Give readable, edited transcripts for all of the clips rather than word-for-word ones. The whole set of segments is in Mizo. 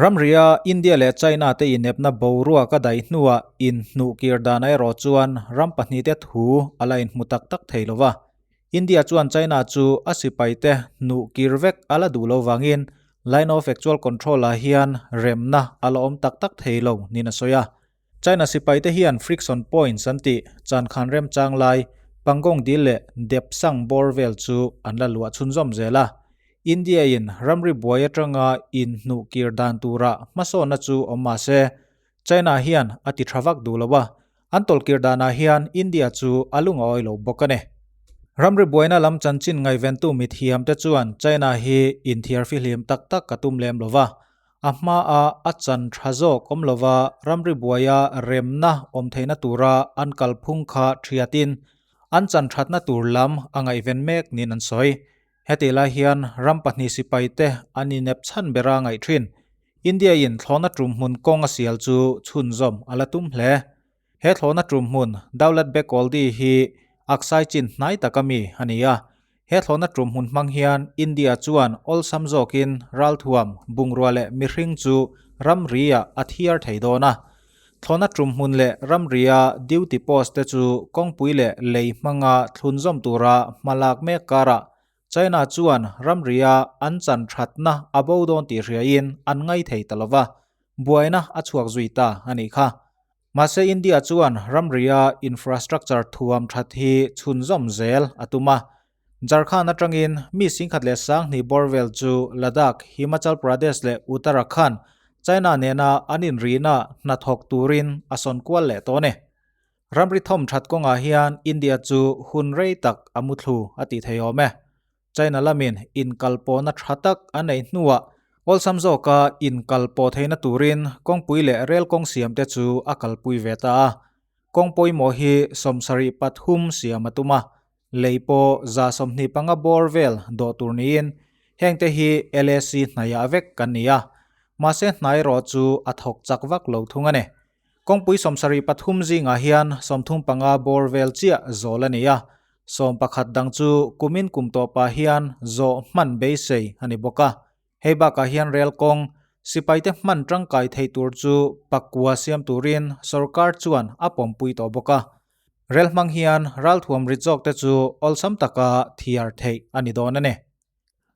Ramria India leh China te inepna boruak a daih hnuah inhnuhkir dan erawh chuan ram pahnihte thu a la inhmu tak tak thei lo va. India chuan China chu a sipaite hnuhkir vek a la duh lo vangin Line of Actual Control-ah hian remna a la awm tak tak thei lo niin a sawi a. China sipaite hian friction points an tih chankhan remchang lai Pangong dil leh Depsang bawr vel chu an la luah chhunzawm zel a. India-in ramri buai atanga inhnuhkir dan tura hmasawnna chu awm mah se, China hian a ti tha vak duh lo a, an tawlhkir danah hian India chu a lungawi lo bawk a ni. Ramri buaina lam chanchin ngaihventu mithiamte chuan China hi inthiar fihlim tak tak a tum lem lo va, A hmaa a chan tha zawk awm lova ramri buaia remna awm theihna tura an kalphung kha thiatin an chan thatna tur lam a ngaihven mek niin an sawi. Hetih lai hian ram pahnih sipaite an inep chhan bera ngaih thin. India-in thlawhna tum hmun kawng a sial chu chhunzawm a la tum hle. He thlawhna tum hmun Daulat Beg Oldi hi Aksai chin hnai taka mi a ni a. He thlawhna tum hmun hmang hian India chuan awlsam zawkin ralthuam, bungrua leh mihring chu ramri-ah a thiar thei dawn a. Thlawhna tum hmun leh ramri-a duty post te chu kawngpui leh lei hmanga thlunzawm tura hma lak mek karah China chuan ramri-a an chan thatna a bo dawn tih hriain an ngai thei ta lova, buaina a chhuak zui ta a nih kha. Mahse India chuan ramria infrastructure thuam that hi chhunzawm zel a tum a. Jharkhand atangin mi singkhat leh sanghnih bawr vel chu Ladakh, Himachal Pradesh leh Uttarakhand, China nena an inrihna hnathawk turin a sawn kual leh tawh a ni. Ramri thawm that kawngah hian India chu hun rei tak a muthlu a tih thei awm e. China lamin inkalpawhna tha tak a neih hnuah awlsam zawka inkalpawh theihna turin kawngpui leh rel kawng siamte chu a kalpui ve ta a. Kawng pawimawh hi 73 siam a tum a, lei pawh 25 bawr vel dawh tur niin hengte hi LAC hnaiah vek kan ni a, mahse hnai erawh chu a thawk chak vak lo thung a ni. Kawngpui 73 zingah hian 35 bawr vel chiah zawl a ni a, 11 dang chu kumin kum tawpah hian zawh hman beisei a ni bawk a. Hei bakah hian rel kawng, sipaite hman tangkai thei tur chu pakua siam turin sorkar chuan a pawmpui tawh bawk a. Rel hmang hian ralthuam rit zawkte chu awlsam taka thiar theih a ni dawn a ni.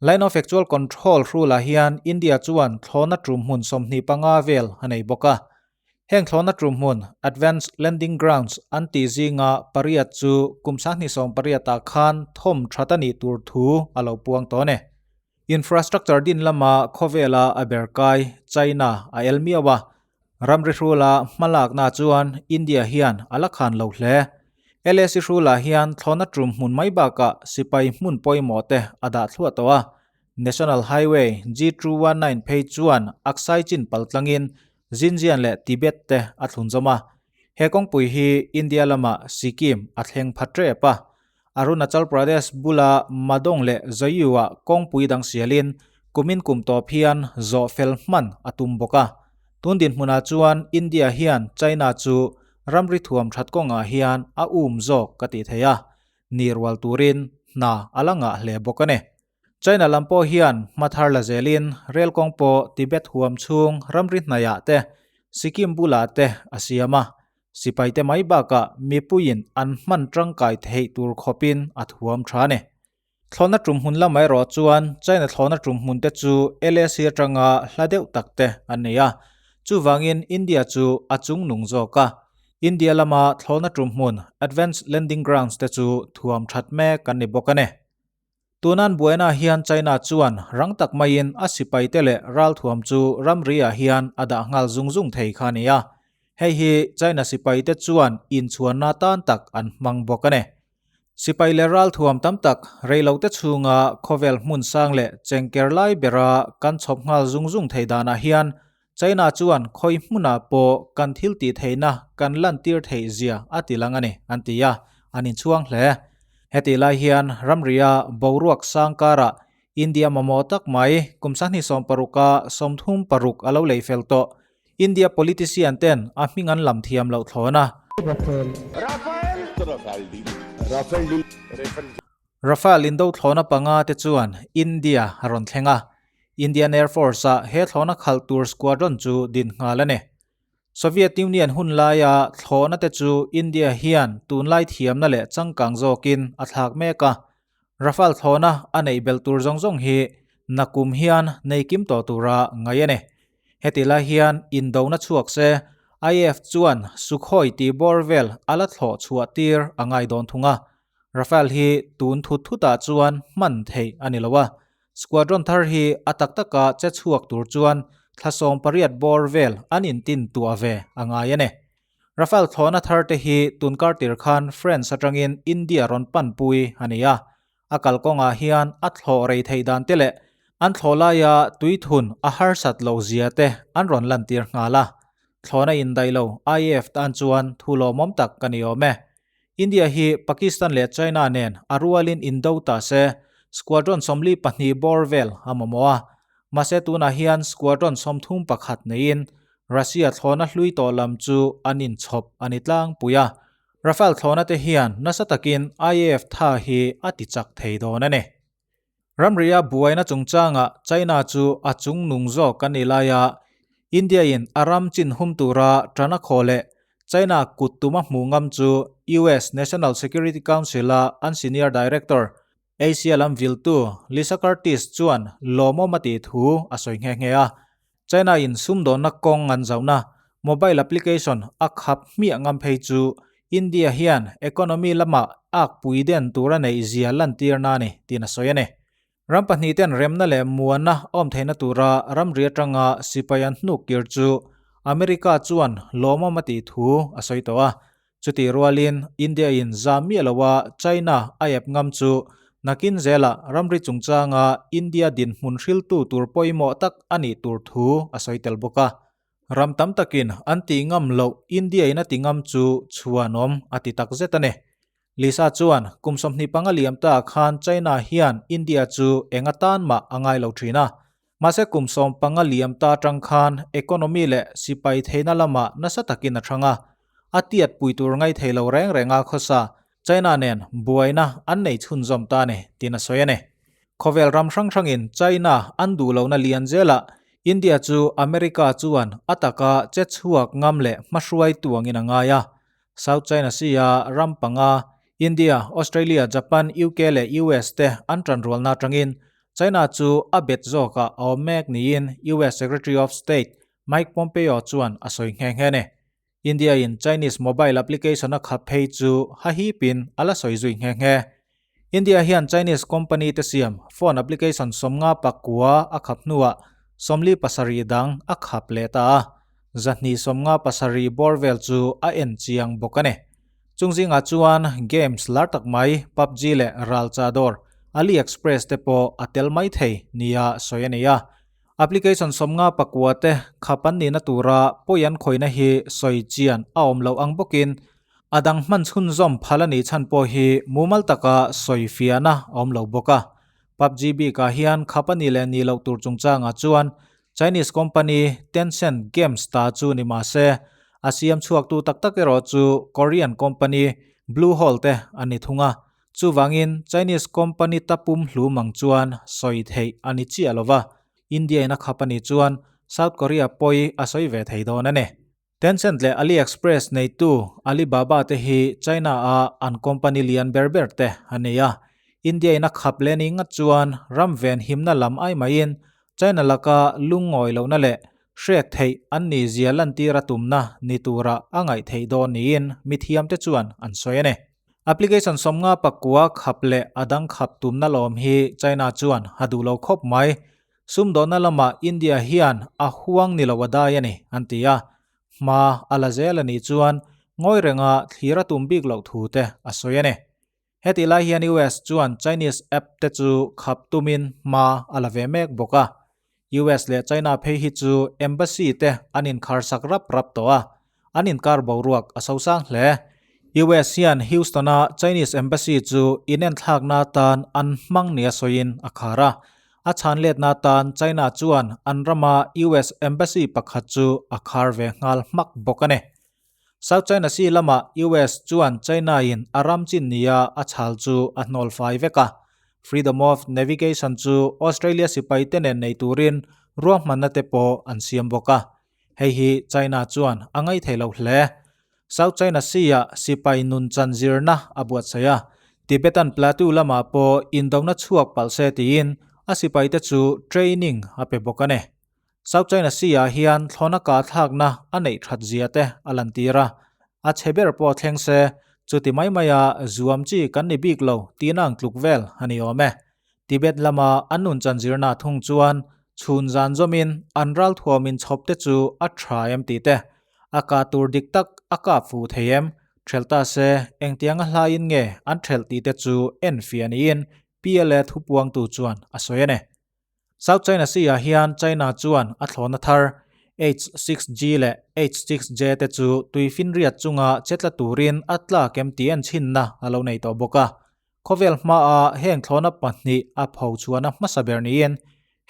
Line of Actual Control hrulah hian India chuan thlawhna tum hmun 25 vel a nei bawk a. Heng thlawhna tum hmun, Advanced Landing Grounds, an tih zinga pariat chu kum 2018 ah khan thawm that a nih tur thu a lo puang tawh a ni. Infrastructure din lama khawvela a ber kai China a el miau a, Ramri hrula hmalakna chuan India hian a la khan lo hle. LAC hrulah hian thlawhna tum hmun mai bakah sipai hmun pawimawh te a dah thluah tawh a. National Highway G219 phei chuan Aksai Chin pal tlangin Xinjiang leh Tibet te a thlunzawm a. He kawngpui hi India lamah Sikkim a thleng pha tep a. Arunachal Pradesh bula Madong leh Zayu-ah kawngpui dang sialin kumin kum tawp hian zawh fel hman a tum bawk a. Tun dinhmunah chuan India hian China chu ramri thuam that kawngah hian a um zawk ka tih thei a, ni rual turin hna a la ngah hle bawk a ni. China lam pawh hian hma thar la zelin rel kawng pawh Tibet huam chhung ramri hnaiah te, Sikkim bulah te a siam a, Sipaite mai bakah mipuiin an hman tangkai theih tur khawpin a thuam tha a ni. Thlawhna tum hmun lamah erawh chuan China thlawhna tum hmun te chu LAC atanga hla deuh tak te an nei a, chuvangin India chu a chungnung zawk a. India lama thlawhna tum hmun, Advanced Landing Grounds, te chu thuam that mek an ni bawk a ni. Tunan buaina hian China chuan rang tak maiin a sipaite leh ralthuam chu ramri-ah hian a dah nghal zung zung thei kha a ni a. Hei hi China sipaite chuan inchhuanna tan tak an hmang bawk a ni. Sipai leh ralthuam tam tak reilote chhunga khawvel hmun sang leh chengker lai bera kan chhawp nghal zung zung thei danah hian China chuan khawi hmunah pawh kan thil tih theihna kan lantir theih zia a ti lang a ni, an ti a, an inchhuang hle. Hetih lai hian ramria boruak sang karah India mamawh tak mai kum 2016 a 36 a lo lei fel tawh. India politician ten a hming an lam thiam loh thlawn a. Rafael. Rafael. Rafael. Rafael. Rafale indo thlawna panga te chuan India a rawn thleng a. Indian Air Force-ah he thlawhna khalh tur squadron chu din nghal a ni. Soviet Union hun laia thlawhna te chu India hian tunlai thiamna leh changkang zawkin a thlak mek a. Rafale thlawhna a neih belh tur zawng zawng hi nakum hian nei kim tawh tura ngaih a ni. Heti lai hian indona chhuak se IAF chuan Sukhoi tih bawr vel a la thlawh chhuah tir a ngai dawn thung a. Rafale hi tun thut thutah chuan hman theih a ni lo a. Squadron thar hi a tak taka che chhuak tur chuan thla 18 bawr vel an intin tuah ve a ngai a ni. Rafale thlawhna thar te hi tun kar tir khan France atangin India rawn panpui a ni a. A kalkawngah hian a thlawh rei theih dan te leh an thlawh laia tuithun a harsat loh zia te an rawn lantir nghal a. Thlawhna indaih lo IAF tan chuan thu lawmawm tak ka ni awm e. India hi Pakistan leh China nen a rualin indo ta se, squadron 42 bawr vel a mamawh a. Mahse tunah hian squadron 31 neiin Russia thlawhna hlui tawh lam chu an inchhawp a ni tlangpui a. Rafale thlawhna te hian nasa takin IAF tha hi a ti chak thei dawn a ni. Ramria buaina chungchangah China chu a chungnung zawk kan ni laia India-in a ram chin hum tura tana khaw leh China kut tuma hmuh ngam chu US National Security Council-a an senior director, Asia lam viltu Lisa Curtis chuan lawmawm a tih thu a sawi nghe nghe a. China-in sumdawnna kawng an zauhna mobile application a khap hmiah ngam phei chu India hian economy lamah akpui den tur a neih zia lantirna a ni tiin a sawi a ni. Ram pahnihten remna leh muanna awm theihna tura ramri atanga sipai an hnuk kir chu America chuan lawmawm a tih thu a sawi tawh a. Chutih rualin India-in zam miah loa China a ep ngam chu nakin zelah ramri chungchanga India dinhmun hriltu tur pawimawh tak a nih tur thu a sawi tel bawk a. Ram tam takin an tih ngam loh India-in a ti ngam chu chhuanawm a ti tak zet a ni. Lisa chuan kum 25 liam ta khan China hian India chu eng atan mah a ngai lo thin a. Mahse kum 15 liam ta atang khan economy leh sipai theihna lamah nasa takin a thang a. A tiat pui tur ngai thei lo reng reng a khawsa China nen buaina an nei chhunzawm ta a ni tiin a sawi a ni. Khawvel ram hrang hrangin China an duh lohna lian zelah India chu America chuan a taka che chhuak ngam leh hmahruai tuangin a ngai a. South China Sea-a ram panga India, Australia, Japan, UK leh US te an tanrualna atangin China chu a bet zawkah a awm mek niin US Secretary of State Mike Pompeo chuan a sawi nghe nghe a ni. India-in Chinese mobile application a khap phei chu hahipin a la sawi zui nghe nghe. India hian Chinese company te siam phone application 59 a khap hnuah 47 dang a khap leh ta a, 257 bawr vel chu a en chiang bawk a ni. Chung zingah chuan games lar tak mai PUBG leh ralcha dawr AliExpress te pawh a tel mai thei nia sawi a ni a. Application 59 te khap an nihna tura pawi an khawihna hi sawi chian a awm loh ang bawkin a dang hman chhunzawm phal a nih chhan pawh hi mumal taka sawi fiahna a awm lo bawk a. PUBG bikah hian khap a nih leh nih loh tur chungchangah chuan Chinese company Tencent Games ta chu ni mah se a siam chhuaktu tak tak erawh chu Korean company Bluehole te a ni thung a. Chuvangin Chinese company ta pum hlum ang chuan sawi theih a ni chiah lo va, India in a khap a nih chuan South Korea pawi a sawi ve thei dawn a ni. Tencent leh AliExpress neitu Alibaba te hi China a an company lian ber ber te a ni a, India in a khap leh ni ngat chuan ram ven himna lam ai maiin China laka lungngawi lohna leh hriat theih an nih zia lantir a tumna ni tura a ngaih theih dawn niin mithiamte chuan an sawi a ni. Application 59 khap leh a dang khap tumna lawm hi China chuan a duh lo khawp mai. Sumdawnna lamah India hian a huang ni lo a dai a ni, an ti a. Hma a la zel a nih chuan ngawi renga thlir a tum bik loh thu te a sawi a ni. Hetih lai hian US chuan Chinese app te chu khap tumin hma a la ve mek bawk a. US leh China phei hi chu embassy te an inkhar sak rap rap tawh a, an inkar boruak a sosang hle. US hian Houston-a Chinese embassy chu inenthlakna atan an hmang nia sawiin a khar a. A chhan letna atan China chuan an rama US embassy pakhat chu a khar ve nghal hmak bawk a ni. South China Sea lamah US chuan China-in a ram chin nia a chhal chu a hnawl fai vek a. Freedom of Navigation chu Australia sipaite nen nei turin ruahmanna te pawh an siam bawk a. Hei hi China chuan a ngaithei lo hle. South China Sea-ah sipai nun chan zirna a buatsaih a, Tibetan Plateau lamah pawh indona chhuak palh se tiin a sipaite chu training a pe bawk a ni. South China Sea-ah hian thlawna kah thlakna a neih that zia te a lantir a, a chhe ber pawh thleng se chuti mai maia zuam chi kan ni bik lo tihna ang tluk vel a ni awm e. Tibet lama an nun chan zirna thung chuan chhun zan zawmin an ralthuam inchhawp te chu a tha em tih te, a kah tur dik tak a kap fuh thei em, thelh ta se engtianga hlaiin nge an thelh tih te chu enfiah niin PLA thupuangtu chuan a sawi a ni. South China Sea-ah hian China chuan a thlawhna thar H-6G leh H-6J te chu tuifinriat chunga che tla turin a tlak em tih enchhinna a lo nei tawh bawk a. Khawvel hmaa heng thlawhna pahnih a pho chhuahna hmasa ber niin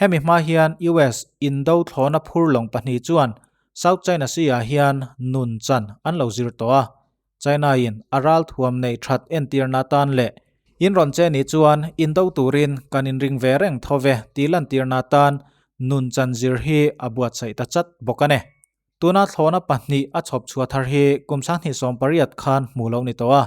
hemi hma hian US indo thlawhna phur lawng pahnih chuan South China Sea-ah hian nun chan an lo zir tawh a. China-in a ralthuam neih that entirna atan leh in rawn che nih chuan indo turin kan inring ve reng tho ve tih lantirna atan nun chan zir hi a buatsaih ta chat bawk a ni. Tuna thlawhna pahnih a chhawp chhuah thar hi kum 2018 khan hmuh loh ni tawh a.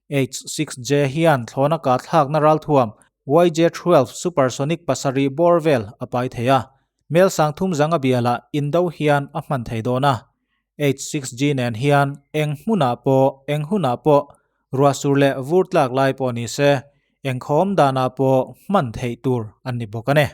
H-6J hian thlawhna kah thlakna ralthuam YJ-12 supersonic pasarih bawr vel a pai thei a. Mel sangthum zanga bialah indo hian a hman thei dawn a. H6G nen hian eng hmunah pawh, eng hunah pawh, ruahsur leh vur tlak lai pawh ni se, eng khawm danah pawh hman theih tur an ni bawk a ni.